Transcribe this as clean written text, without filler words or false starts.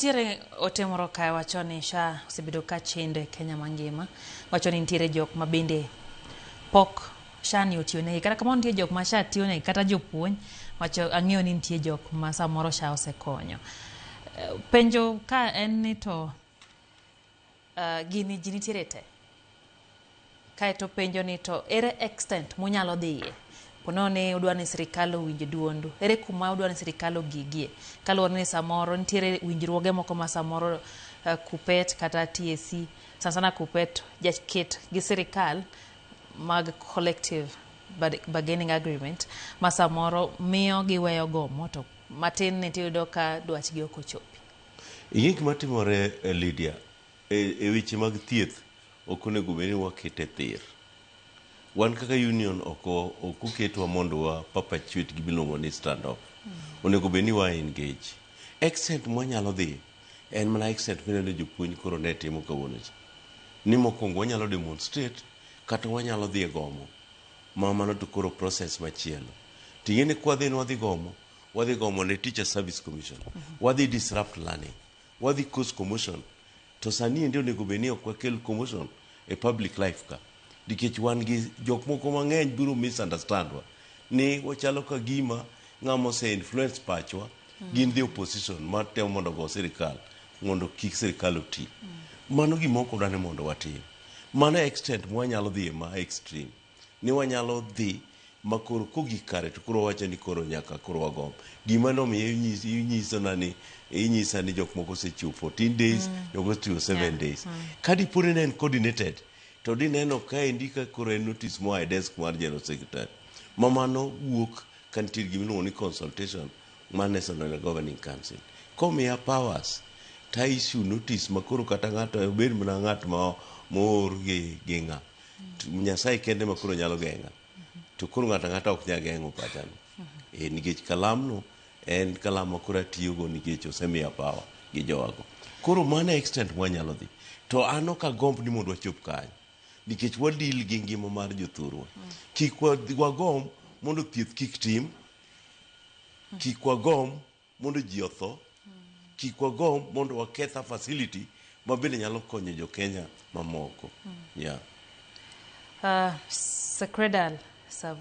Nitiere ote moro kae wacho ni SHA osebedo ka chendo e Kenya mangima. Wacho ni nitiere jok ma bende pok SHA ni otiyonegi. Kata kamano nitie jok ma SHA tiyonegi kata jopuonj wacho ang'eyo ni nitie jok ma samoro SHA osekonyo. Penjo ka en ni to gini ji nitiere te. Kaeto penjo ni to ere extent munyalo dhiye? Ponono ni udwa ni sirikal owinj duondu. Ere kuma udwa ni sirikal ogigie? Kaluwore ni samoro nitiere winjruoge moko ma samoro KUPPET kata TSC, sana sana KUPPET jaket gi sirikal mag collective bargaining agreement ma samoro miyo giweyo gomo to matin ni tiyudo ka dwachgi ok ochopi. Ing'e gima timore, Lydia, e weche mag thieth ok onego bed ni wakete thir. Wan kaka union ok oketwa mondo wa perpetuate gima iluongo ni stand off. Onego bed ni wa engage. Extent mwanyalo dhi en mana extent mineno jopuonj koro ne timo kawuono cha. Ni mokwongo wanyalo demonstrate kata wanyalo dhi e gomo ma mano to koro process machielo. Ting'e ni kwadhi ni wadhi gomo, wadhi gomo ne Teacher Service Commission. Wadhi disrupt learning. Wadhi cause commotion. To sani endi onego bed ni ok wakel commotion e public life ka. Nikech wan gi jok moko mang'eny biro misunderstand wa. Ni wachalo ka gima ng'ama ose influence pachwa gin the opposition matemo mondo ogo sirikal mondo kik sirikal oti. Mano gima ok wadwa ni mondo watim. Mano e extent mwanyalo dhiye ma extreme. Ni wanyalo dhi ma koro kogik kare to koro wawacho ni koro nyaka koro wagom. Gima nomiyo inyisona ni inyisa ni jok moko osechiwo 14 days, jok moko osechiwo 7 days. Ka dipo ni ne en coordinated, to dineno kaendi ka koro en notice moa e desk mar General Secretary. Ma mano wuok ka nitie gima iluongo ni consultation mar National Governing Council. Komiya powers, to issue notice ma koro kata ng'ato obed mana ng'at ma moor gi ng'a. Nyasaye kende ma koro nyalo geng'a. To koro ng'ato ang'ata ok nyal geng'o pachano. E, nikech kalamno en kalam ma koro atiyogo nikech osemiya power gi jowago. Koro mano e extent mwanyalo dhi. To an ok agomb ni mondo wachop kanyo. Nikech wadeal gi ngima mar jothurwa. Kik wagomb mondo thieth kik tim. Kik wagomb mondo ji otho. Kik wagomb mondo waketh a facility ma bende nyalo konyo jo Kenya mamoko. Yeah. Secredal